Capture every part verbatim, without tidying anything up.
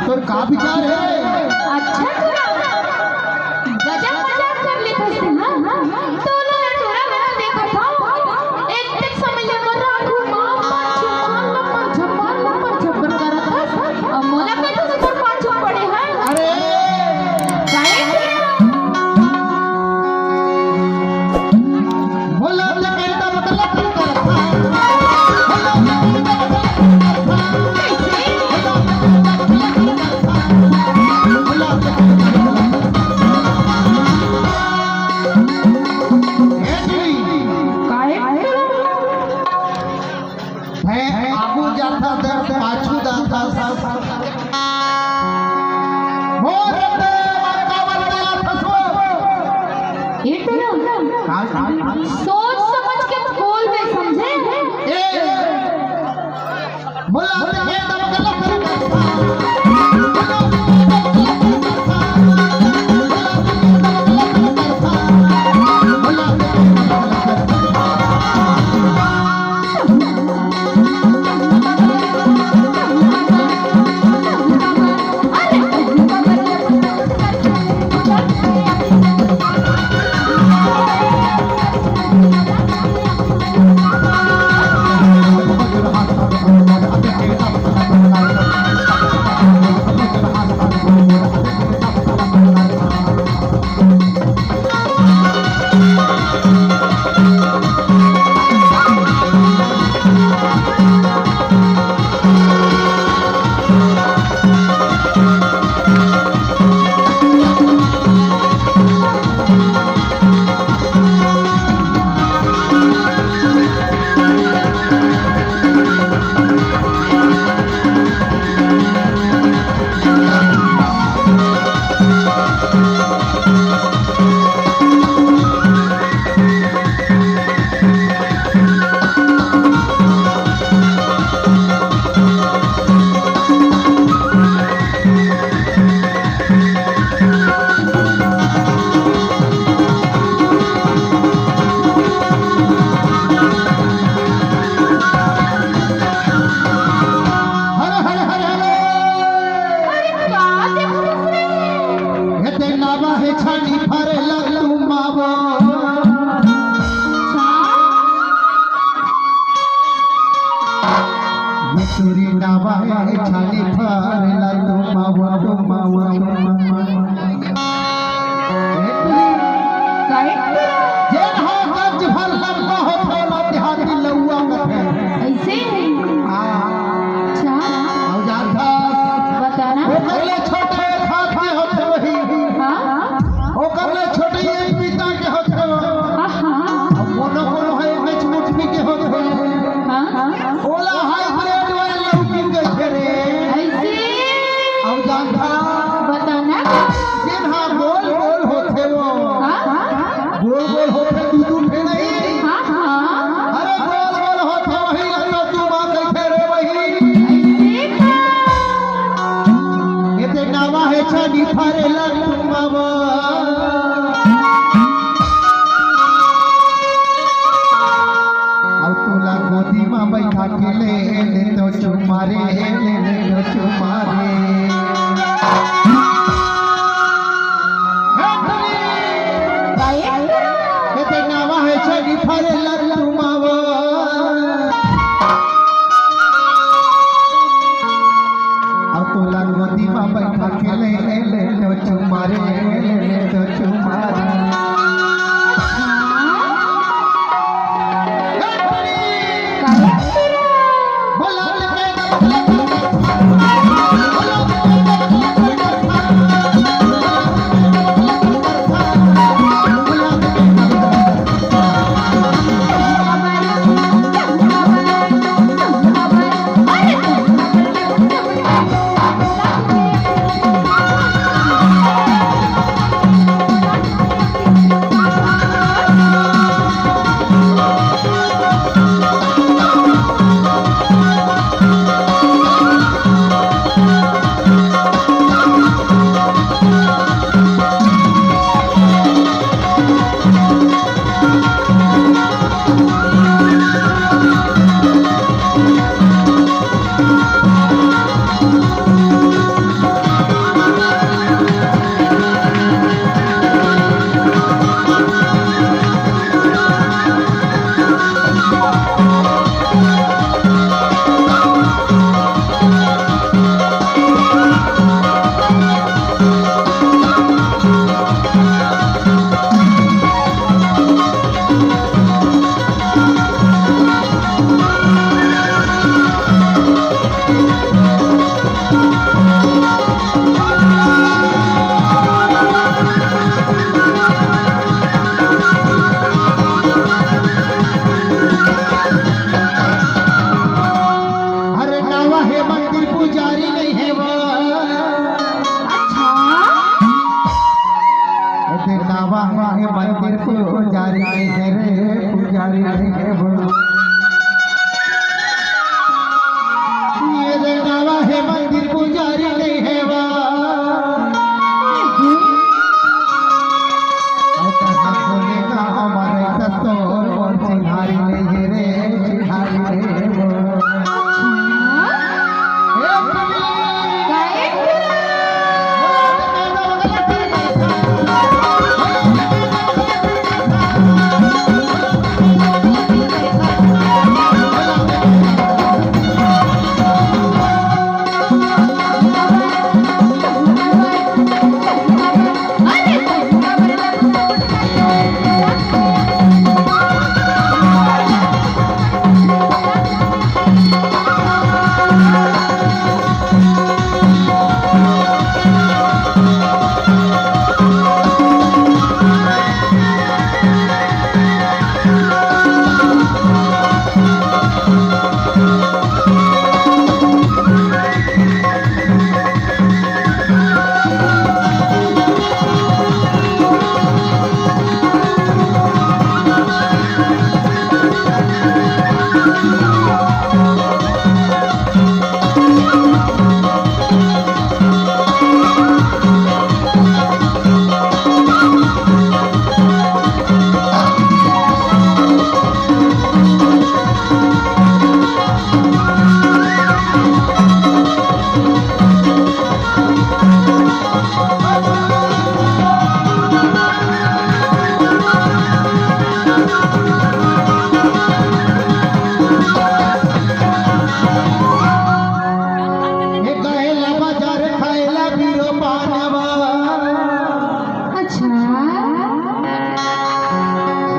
तोर का विचार हे? अच्छा टूरा, गजब मजाक कर लेथस तैं, हाँ? तोला टूरा मैं देखत हँव, एक एक समय ले मोर राखू मा पाछू, मा पाछू, मा पाछू करत हस। अब मोला कइसे तोर पाछू पड़े हे? अरे! काहे टूरा? बोला तो कहता मतलब करता। भैं आगू जाथा, दर पाछू जाथा। मोर दे मरकावल चला फसो। ये तो ना। का, का, का? सोच समझ के बोल बे, समझे? ए, बोला, बोला, ये दम गलत करता। हर हर हर हर। अरे का देखत हस रे? एते नावा हे छानी फरे लग तू मावो। ये चूरी नावा हे छानी फरे लग तू मावो, तू मावो, तू मावो। काहे? जेन हा गज भर लंबा होथे, ओला देहाती लउवा कथे। अइसे? हाँ। अच्छा। अउ जानथस? बता ना। ओकर ले छोटे एक हाथ के होथे वही। हाँ? ओकर ले छोटे एक पीता के होथे। हाँ, हाँ। अउ कोनो कोनो हे एक इंच मुठ भी के होथे। हाँ, हाँ। ओला hybrid वाला लौकी कथे रे। अइसे? अउ जानथस? बता ना। जेन हा गोल गोल होथे वो। हाँ, हाँ। गोल गोल होथे, दू दू ठे नहीं। हाँ, हाँ। अरे गोल गोल होथे वही ला तो तू माँ कथे रे वही। अइसे का? एते नावा हे छानी फरे लग तू मावो। अउ तोला गोदी मा बइठा के ले ले तो चुमा रे, ले ले तो चुमा रे। एते नावा हे छानी फरे लग तू मावो। अउ तोला गोदी मा बइठा के ले ले ले तो चुमा रे, ले ले तो चुमा रे। देखावा हे मंदिर पुजारी नहीं है रे, पुजारी नहीं है वो। ये देखावा हे मंदिर पुजारी नहीं है वो। और कहाँ बोलेगा हमारे ससुर और चिन्हारी नहीं है रे, चिन्हारी नहीं है वो। ये कहेला बाजार खाएला बीरो पानवा। अच्छा।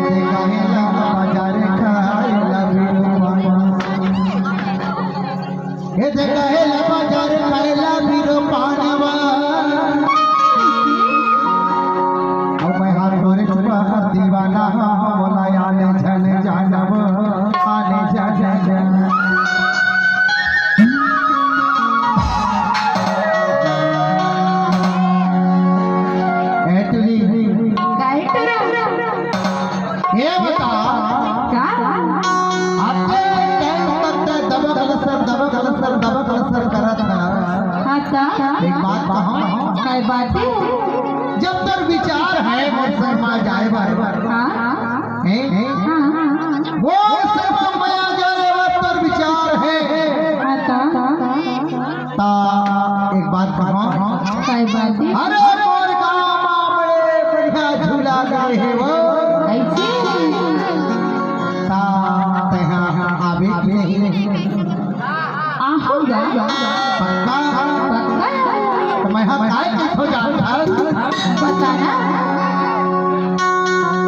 ये कहेला बाजार खाएला बीरो पानवा। ये कहेला बाजार खाएला बीरो पानवा। ओ मैं हाथ गोरे छुआ दीवाना, बोला आने झन जानब, आने झन जानब। ए टुरी। गाइड करो। ये बता। का? आते टाइम तक ते दबक लसर, दबक लसर, दबक लसर करत है। हाँ, का? एक बात कहूँ। काय बात है? जब तोर विचार है मोर शर्मा जाए बर। हाँ। हैं? हाँ, हाँ, हाँ। मोर शर्मा मया जाए बर तोर विचार है। हाँ, का? ता एक बात कहूँ। काय बात है? अरे मोर गाँव मा बड़े बढ़िया झूला लगे हे वो। ऐसे? ता तेहा आबे कि नहीं? आहूँ गा। पक्का? पक्का। त मैं हा काय कथो जानत हस? बता ना।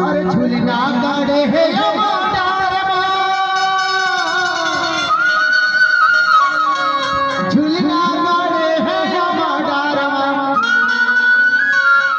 अरे झूलना गड़े हे अमा